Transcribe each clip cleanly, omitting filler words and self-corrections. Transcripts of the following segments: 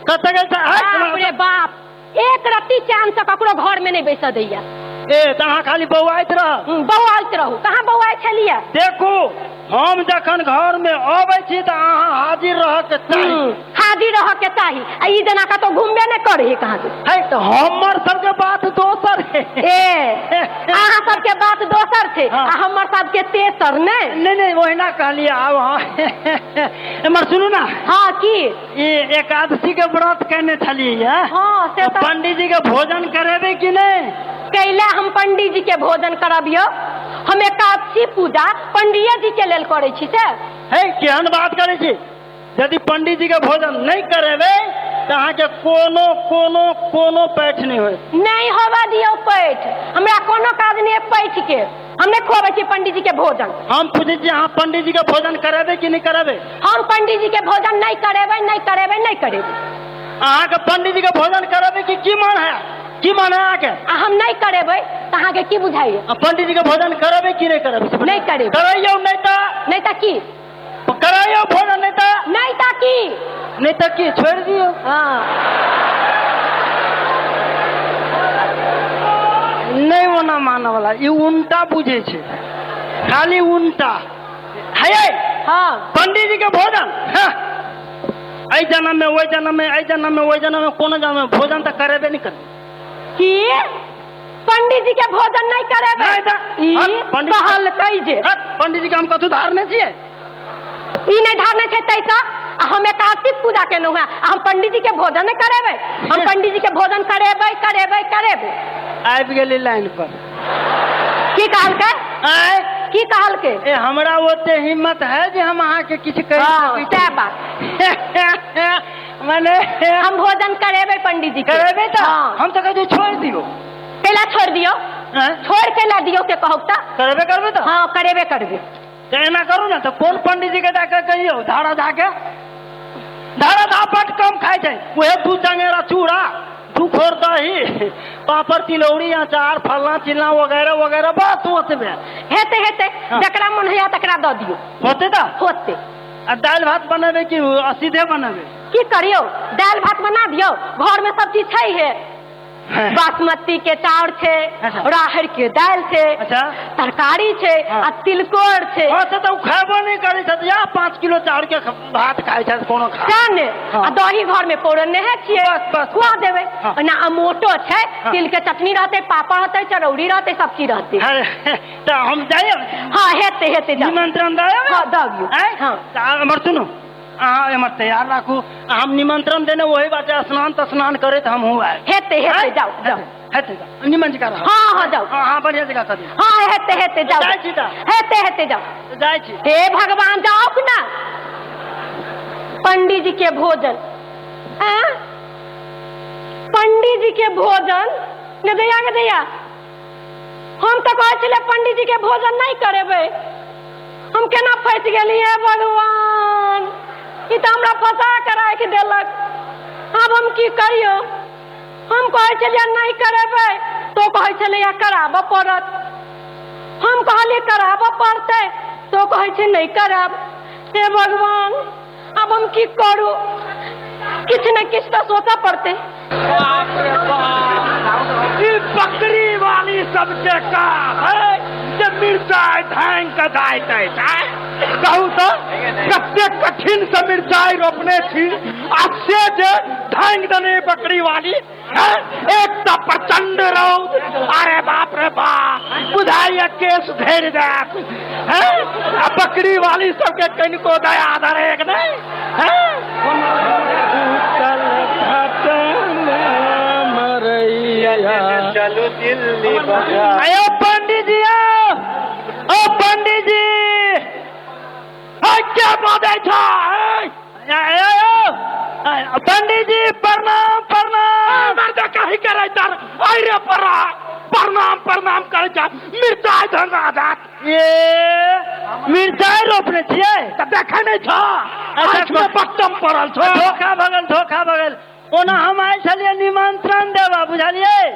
कतऽ गेल छल? बाप रे बाप, एक रत्ती चैन से ककरो घर में नहीं बैसऽ दैया। ए तऽ अहाँ खाली बौआइत रहब। बौआइत रहू। कहाँ बौआइ छलियै? देखू, हम जखन घर में अबै छी तऽ अहाँ हाजिर रहऽ के चाही। हाजिर रहऽ के चाही। आ ई जेना कतौ घुमबे नहि करै है कहाँ से। है तऽ हमर सबके बात दोसर है। ए अहाँ सबके बात दोसर छै। हाँ। आ हमर सबके तेसर ने। नहीं नहीं, ओहिना कहलियै। आब हाँ एम्हर सुनू ना। हाँ की? ई एकादशी के व्रत केने छलियै। हाँ, से तऽ पंडीजी के भोजन करेबै कि नहि? कैला हम पंडीजी के भोजन करबियौ? हम एकादशी पूजा पंडिये जी के लेल करै छी से। हे केहन बात करै छी? यदि पंडीजी के भोजन नहि करेबै तऽ अहाँके कोनो कोनो कोनो पैठ नहि होयत। नहि होबऽ दियौ पैठ, हमरा कोनो काज नहि है पैठ के। हम नहि खुआबै छी पंडीजी के भोजन। हम पूछै छी अहाँ पंडीजी के भोजन करेबै कि नहि करेबै? हम पंडीजी के भोजन नहि करेबै, नहि करेबै, नहि करेबै। अहाँके पंडीजी के भोजन करेबै कि की मन है? की मन है अहाँके? आ हम नहि करेबै तऽ अहाँके की बुझाइए? आ पंडीजी के भोजन करेबै कि नहि करेबै? नहि करेबै। करैयौ नहि तऽ? नहि तऽ की? करैयौ भोजन नहि तऽ? नहि तऽ की? नहि तऽ की? छोड़ि दियौ। हाँ। नहि ओना मानऽ वाला, ई उल्टा बुझै छै, खाली उल्टा। हे हाँ। पंडीजी के भोजन, हाँ। एहि जन्म में ओहि जन्म में, एहि जन्म में ओहि जन्म में, कोनो जन्म में भोजन तऽ करेबे नहि करबै। की पंडीजी के भोजन नहीं करेबै? नहि तऽ, ई हट, पंडीजी कहलकै जे। हट, पंडीजी के हम कथू धारने छियै? ई नहि धारने छै तैसँ। आ हम एकादशी पूजा केलहुँ हेँ आ हम पंडीजी के भोजन नहि करेबै? हम पंडीजी के भोजन करेबै, करेबै, करेबै। आबि गेली लाइन पर। की कहलकै? आँय? की कहलकै? ए हमरा ओते हिम्मत है जे हम अहाँके किछु कहि हाँ, सकै छी। सएह बात। मने हम भोजन करेबै पंडीजी के। करेबै तऽ? हाँ। हम तऽ कहै छी छोड़ि दियौ। कैला छोड़ि दियौ? आँय? छोड़ि कैला दियौ से कहू तऽ? करेबे करबै तऽ? हाँ, करेबे करबै। तऽ एना करू ने, तऽ कोन पंडीजी के जाके कहियौ? धारा झा के। धारा झा बड कम खाइ छै, उहे 2 चंगेरा चूड़ा, 2 खोर दही, पापड़, तिलौरी, अचार, फलना चिलना वगैरह वगैरह, बस ओतबे। हेतै, हेतै। हाँ। जकरा मन होइया तकरा दऽ दियौ। होतै तऽ? होतै। आ दालि भात बनेबै कि सीधे बनेबै? की करियौ, दालि भात बना दियौ। घर में सब चीज छै हे। हाँ। बासमती के चाउर छै, अच्छा। राहड़ के दालि छै, अच्छा। तरकारी छै, हाँ। आ तिलकोर छै। हाँ, से तऽ ओ खेबो नहि करै छथि, या 5 किलो चाउर के भात खाइ छथि कोनो खा। सएह ने। हाँ। आ दही घर में पौरने है छियै। बस, बस, खुआ बस। देबै। हाँ। ओना अमोटो छै, हाँ। तिल के चटनी रहतै, पापड़ रहतै, चरौरी रहतै, सब चीज रहतै। अरे, तऽ हम जाइए? हाँ, हेतै, हेतै, जाउ। निमंत्रण दऽ आयब? हाँ, दऽ अबियौ। आँय? हाँ। तऽ आब एम्हर सुनू, अहाँ एम्हर तैयार राखू, आ हम निमंत्रण देने वही बाटे स्नान तस्नान करैत हमहूँ आयब। हेतै, हेतै, आँय? जाउ, जाउ। हेतै, जाउ। निमन जकाँ रहब। हाँ, हाँ, जाउ। हाँ, हाँ, बढ़िआँ जकाँ करियौ। हाँ, हेतै, हेतै, जाउ। जाइ छी तऽ। हेतै, हेतै, जाउ। जाइ छी। हे भगवान, जाउ ना। पंडीजी के भोजन। आँय? पंडीजी के भोजन? गदैया, गदैया। हम तऽ कहै छलियै पंडीजी के भोजन नहि करेबै। हम केना फँसि गेली हे भगवान, ई तऽ हमरा फंसा के राखि देलक। आब हम की करियौ? हम कहै छलियै नहि करेबै, तो कहै छलैया कराबऽ पड़त। हम कहलियै कराबऽ पड़तै, तो कहै छै नहि करायब। हे भगवान, आब हम की करू? किछु ने किछु तऽ सोचऽ पड़तै। बाप रे बाप, ई बकरी वाली सबके काम है जे मिरचाइ धांगि कऽ जाइत अछि। आँय? कहू तऽ कतेक कठिन से मिरचाइ रोपने छी आ से जे धांगि देने बकरी वाली। हैं? एक तऽ प्रचंड रौद, अरे बाप रे बाप, बुझाइया केश झड़ि जायत। हैं? आ बकरी वाली सबके कनिको दया धरेक नहि। हैं? चलू दिल्ली बाजार। आयो पंडीजी, आओ। ओ पंडीजी। है, के बजै छ? है? आयो, आयो। पंडीजी प्रणाम, प्रणाम। मर्द कहीं करै तर, अरे परा प्रणाम प्रणाम करै छ, मिरचाइ धंगा जात। ए मिरचाइ रोपने छियै? तऽ देखै नहि छ? अच्छा, आँखिमे बट्टम पड़ल छ। धोखा भगल, धोखा भगल। ओना हम आयल छलियै निमंत्रण देबा, बुझलियै?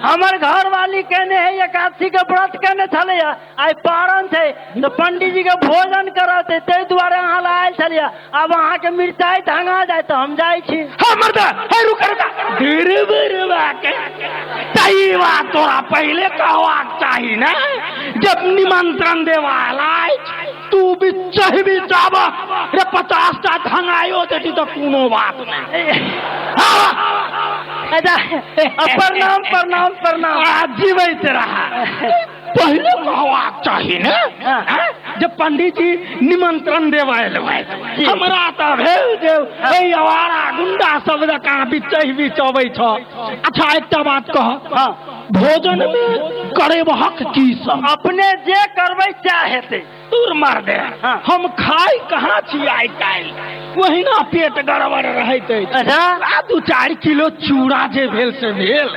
हमर घर वाली केने है एकादशी के व्रत केने छलैया, आइ पारण छै तऽ पंडीजी के भोजन करत, ताहि दुआरे अहाँ लए आयल छलियै। आब अहाँके मिरचाइ धंगा जाय तऽ हम जाइ छी। हाँ मर्द, हे रुक रुक, धीरे धीरे के तई बात तोरा पहले कहवाक चाही ने, जब निमंत्रण देवा आयल तू भी चाहबी जाब रे 50 टा धंगायो देती तो कोनो बात नहीं। अच्छा, प्रणाम प्रणाम प्रणाम। आ जीवैत रहा। पहले कहवाक चाही ने, जब पंडित जी निमंत्रण देवा आयल, हमरा तऽ भेल जे एहि आवारा गुंडा सब जकाँ बिचहि बीच अबै छ। अच्छा एकटा बात कह, भोजन में करेबहक की सब? अपने जे करबै सएह हेतै। दूर मार दे, हम खाइ कहाँ छी आइ काल्हि, ओहिना पेट गड़बड़ रहैत अछि। अच्छा। आ 2-4 किलो चूड़ा जे भेल से भेल,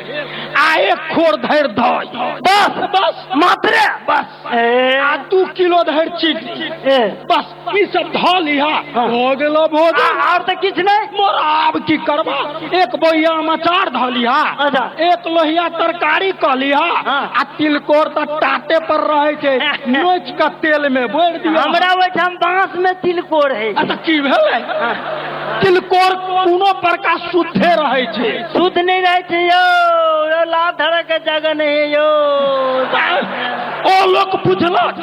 आ एक खोर धरि दही, बस बस मात्रे बस, आ 2 किलो धरि चीनी, बस ई सब धऽ लिहा, भऽ गेलो भोजन। आओर तऽ किछु नहि? मोर आब की करबा, एक बोहिया अचार धऽ लिहा, अच्छा। एक लोहिया तरकारी कऽ लिहा, आ तिलकोर तऽ टाटे पर रहै छै, नोचि कऽ तेल में बोरि दियौ। हमरा ओहिठाम बांस में तिलकोर है। अच्छा की भेलै? तिलकोर कोनो प्रकार शुद्धे रहै छै। शुद्ध नहि रहै छै यौ, लाभ धरऽ के जगह नहि है यौ। ओ लोक बुझलक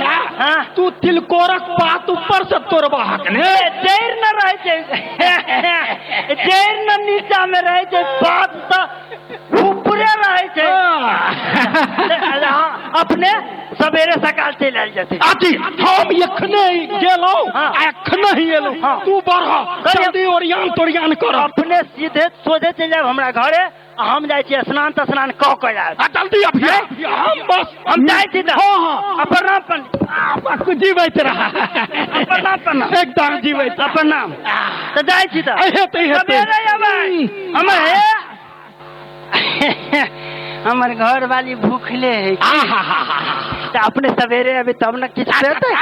तू तिलकोरक पात ऊपर से तोड़बहक ने? जड़ि न रहै छै, जड़ि न नीचा में रहै छै, पात तऽ ऊपरे रहै छै। अपने सवेरे सकाल चलि आयल जेतै। अथी हम एखने गेलहुँ आ एखने ही एलहुँ, तू बढ़ जल्दी ओरियान तोरियान कर। अपने सीधे सोझे चलि जायब हमरा घरे, हम जाइ छी स्नान तस्नान कऽ के आयब। जल्दी अभी हम बस हम जाइ छी तऽ। हाँ हाँ। प्रणाम पंडित। जीवैत रहा। प्रणाम प्रणाम। एकदम जीवैत। प्रणाम। तऽ जाइ छी तऽ। हेतै हेतै। सवेरे अबै। हमर हे हमर घर वाली भूखले है। तऽ अपने सवेरे अबै तब ने किछु देतै।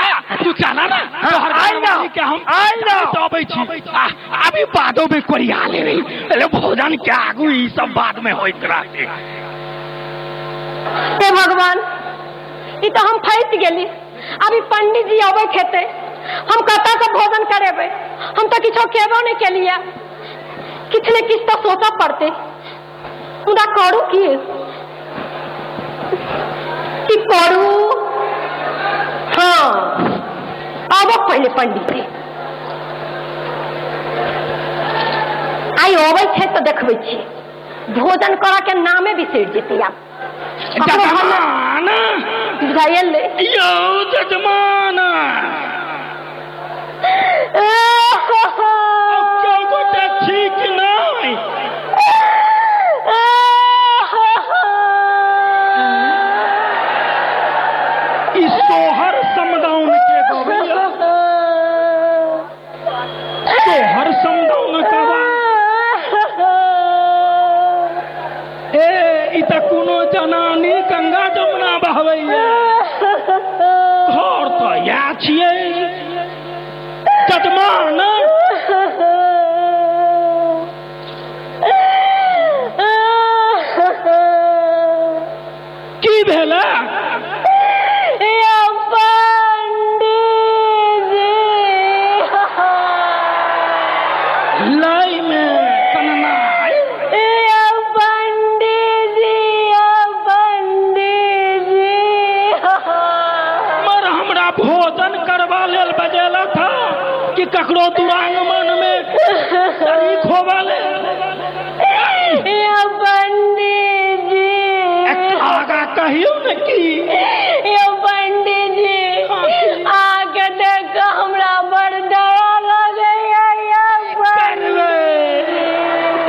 तू चला ना, तोहर घरवाली के हम आइ ना अबै छी। अभी बादो में कोरिया लेबै, पहले भोजन के आगू ई सब बाद में होइत रहतै। हे भगवान, ई तऽ हम फँसि गेली। अभी पंडित जी अबैत हेतै, हम कतऽ से भोजन करेबै? हम तऽ किछो खेबो नहि केलियै। किछु ने किछु तऽ सोचऽ पड़तै, मुदा करू की? की करू? हाँ, आबो पहिले पंडित जी आइ अबै छै तऽ देखबै छी, भोजन करऽ के नामे बिसरि जेतै आब। जजमान बुझायल यौ जजमान, गोटे छी कि नहि? ई सोहर समदाउन के गबैया, सोहर समदाउन के ए ई तऽ कोनो जनानी गंगा जमुना बहबैया। घर तऽ इएह छियै जजमान। की भेलै? लय में कननाइ। मर हमरा भोजन करबा लेल बजेलक हँ कि ककरो दुरांगमन में शरीक होबा लेल? आगा कहियौ ने की? पंडित जी आके देख कऽ हमरा बड़ दया लगैया।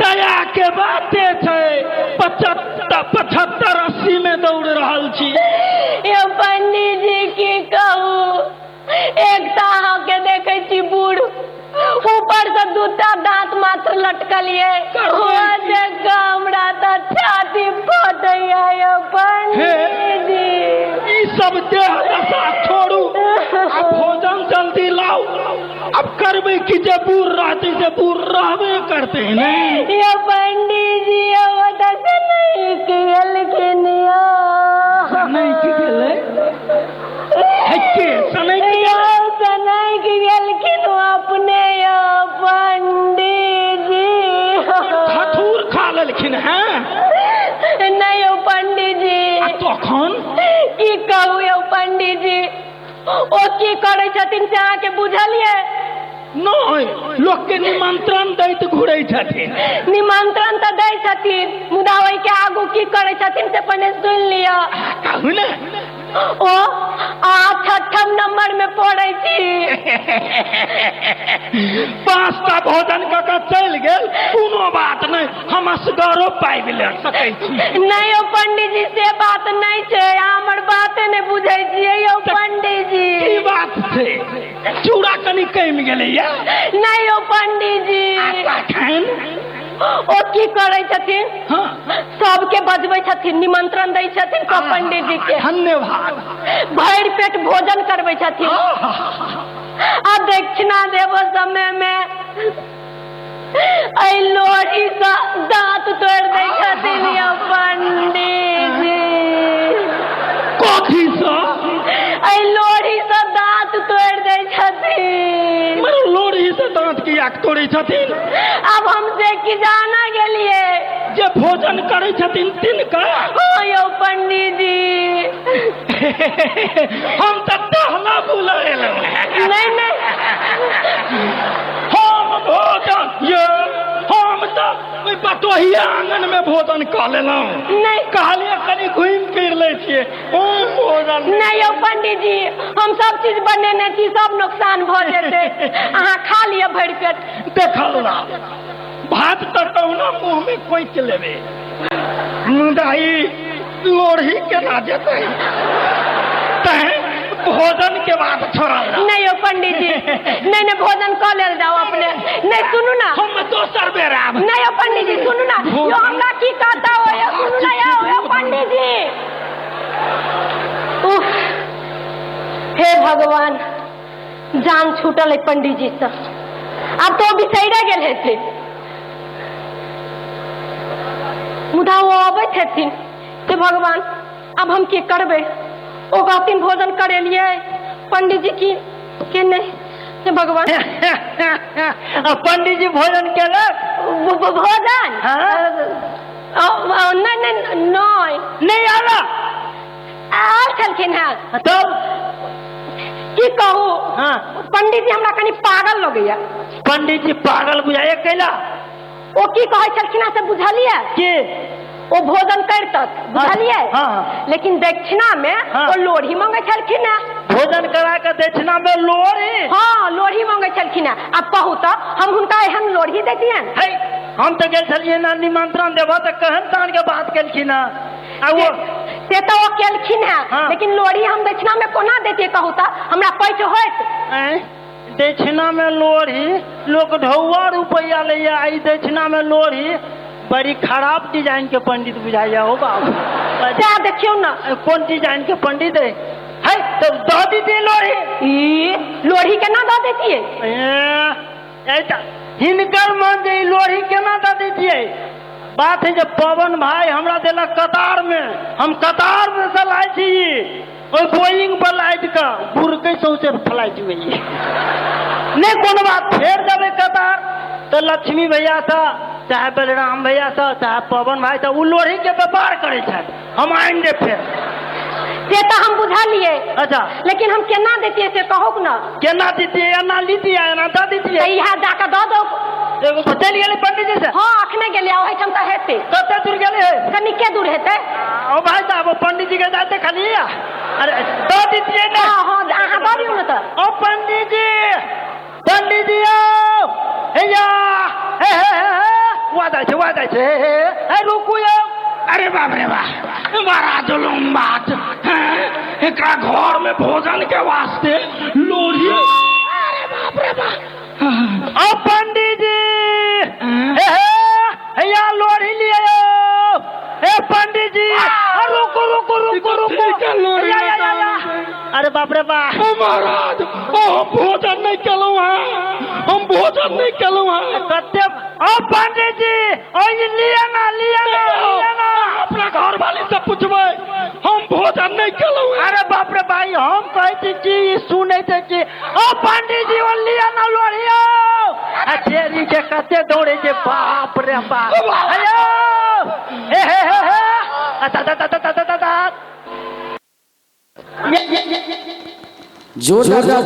दया के बाते छै, 75-80 में दौड़ रहल छी। यौ पंडित जी की कहू, एक तऽ अहाँके देखै छी बूढ़, ऊपर से 2टा दांत मात्र लटकल ये, हमरा तऽ छाती फटैया। यौ पंडित जी ई सब देह दशा छोड़ू, आ भोजन जल्दी लाउ। अब करबै कि जे बूढ़ रहतै से बूढ़ रहबे करतै ने। यौ गेलखिन हैं? नहि यौ पंडीजी। आ तखन की कहू यौ पंडीजी, ओ की करै छथिन से अहाँके बुझलियै? नहि, लोकके निमंत्रण दैत घुरै छथिन। निमंत्रण तऽ दै छथिन, मुदा ओहिके आगू की करै छथिन से पहिने सुनि लिअ। कहू ने। ओ अहाँ छठम नंबर में पड़ै छी। 5टा भोजन कऽ के चलि गेल, कोनो बात नहि, हम असगरो पाबि ले सकै छी। नहि यौ पंडीजी, से बात नहि छै, अहाँ हमर बाते नहि बुझै छियै यौ पंडीजी। की बात छै? चूड़ा कनि कमि गेलैया? नहि यौ पंडीजी। तखन ओ की करै छथिन? हाँ। सबके बजबै छथिन, निमंत्रण दै छथिन सब पंडीजी के। धन्यवाद। भरि पेट भोजन करबै छथिन आ दक्षिणा देबो समय में एहि लोढ़ी सँ दांत तोड़ि दै छथिन यौ पंडीजी। कथी सँ? एहि लोढ़ी सँ दांत तोड़ि दै छथिन। मगर लोढ़ी से दांत कियाक तोड़ै छथिन? आब हम से की जाना गेलियै जे भोजन करै छथिन तिनका? हँ यौ पंडीजी। हम तऽ टहला बुलऽ एलहुँ। नहि नहि, हम भोजन ये हम तऽ ओहि बटोहिया आंगन में भोजन कऽ लेलहुँ। नहि, कहलियै कनि घुमि फिर लै छियै, हम भोजन नहि यौ पंडीजी, हम सब चीज बनेने छी, सब नुकसान भऽ जेतै, अहाँ खा लिअ भरि पेट। देखल ना, भात तऽ कहुना मुँह में खोंचि लेबै, मुदा ई लोढ़ी केना जेतै? तैं भोजन के बाद छोड़ल जाउ। नहि यौ पंडीजी, नहि नहि, भोजन कऽ लेल जाउ अपने। नहि सुनू ना, हम दोसर बेर आयब। नहि यौ पंडीजी, सुनू ना, यौ हमरा की कहता हो यौ, सुनू ना यौ, यौ पंडीजी। उफ, हे भगवान, जान छूटल है पंडीजी से, आब तो बिसैरे गेल हेथिन, मुदा ओ अबैत हेथिन। हे भगवान, आब हम की करबै? ओ कहथिन भोजन करेलियै पंडीजी की के नहि? हे भगवान। पंडीजी भोजन केलक? भोजन? हाँ। नहि नहि नहि, नहि आला? आयल छलखिन हेँ। तब की कहू? हाँ। पंडीजी हमरा कनि पागल लगैया। पंडीजी पागल बुझाइया कैला? ओ की कहै छलखिन हेँ से बुझलियै? की? ओ भोजन करितक, बुझलियै? हाँ। लेकिन दक्षिणा में हाँ। ओ लोढ़ी मंगै छलखिन हेँ। भोजन करा के दक्षिणा में लोढ़ी? हाँ, लोढ़ी मंगै छलखिन हेँ। आब कहू तऽ हम हुनका एहन लोढ़ी दैतियनि? है, हम तऽ गेल छलियै ना निमंत्रण देबऽ तऽ केहन तान के बात केलखिन हेँ। आ ओ से तऽ ओ केलखिन हेँ, हाँ। लेकिन लोढ़ी हम दक्षिणा में कोना दैतियै कहू तऽ? हमरा पैठ होइत? आँय, दक्षिणा में लोढ़ी? लोक ढौआ रुपैआ लैया, ई दक्षिणा में लोढ़ी? बड़ी खराब डिजाइन के पंडित बुझाइया हो बाबू। सएह देखियौ ना। कोन डिजाइन के पंडित है? है तो दऽ दीजिए लोढ़ी। ई लोढ़ी केना दऽ दैतियै? हिनकर मन जे ई लोढ़ी केना दऽ दैतियै? बात है जे पवन भाई हमरा देलक कतार में, हम कतार में से लाइ छी, ओहि बोइंग पर लादि कऽ बुरकै सौंसे फ्लाइट में। नहि कोनो बात, फेर जेबै कतार तऽ लक्ष्मी भैया सँ, चाहे बलराम भैया सँ, चाहे पवन भाई सँ, ओ लोढ़ी के व्यापार करै छथि, हम आनि देब फेर। से तऽ हम बुझलियै। अच्छा। लेकिन हम केना दैतियै से कहू ने। केना दैतियै? एना लीतियै, एना दऽ दैतियै। तऽ इएह जाकऽ दऽ दौ। एगो चलि गेलै पंडीजी से? हाँ, अखने गेलियै, ओहिठाम तऽ हेतै। कते दूर गेलै? कनिके दूर हेतै। ओ भाई साहब, ओ पंडीजी के जाते खाली, अरे दऽ दैतियै ने। हाँ हाँ, अहाँ दऽ दियौ ने तऽ। ओ पंडीजी, पंडीजी यौ, हे या, हे हे हे हे, वा जाइ छै, वा जाइ छै, हे हे हे, रुकू यौ। अरे बाप रे बाप, बड़ा जुलुम बात हैं, एकरा घर में भोजन के वास्ते लोढ़ी। अरे बाप रे बाप। ओ पंडीजी, हे हे, हे या लोढ़ी लिए यौ। हे पंडीजी, रुकू रुकू रुकू रुकू। ठीक है, लोढ़ी या, या, या, या। अरे बाप रे बाप। ओ महाराज, ओ हम भोजन नहीं केलहुँ हैं, हम भोजन नहीं केलहुँ हैं। कते? ओ पंडीजी, ओ ई लिए ना, लिए ना, लिए ना। अपना घर वाली से पूछबै, हम भोजन नहीं केलहुँ हैं। अरे बाप रे भाई, हम कहै छी कि ई सुनै छै कि ओ पंडीजी, ओ लिए ना लोढ़ी यौ। आ तेरी के कते दौड़े छै, बाप रे बाप। अयो। आ ता ता ता ता ता ता ता। जोरदार।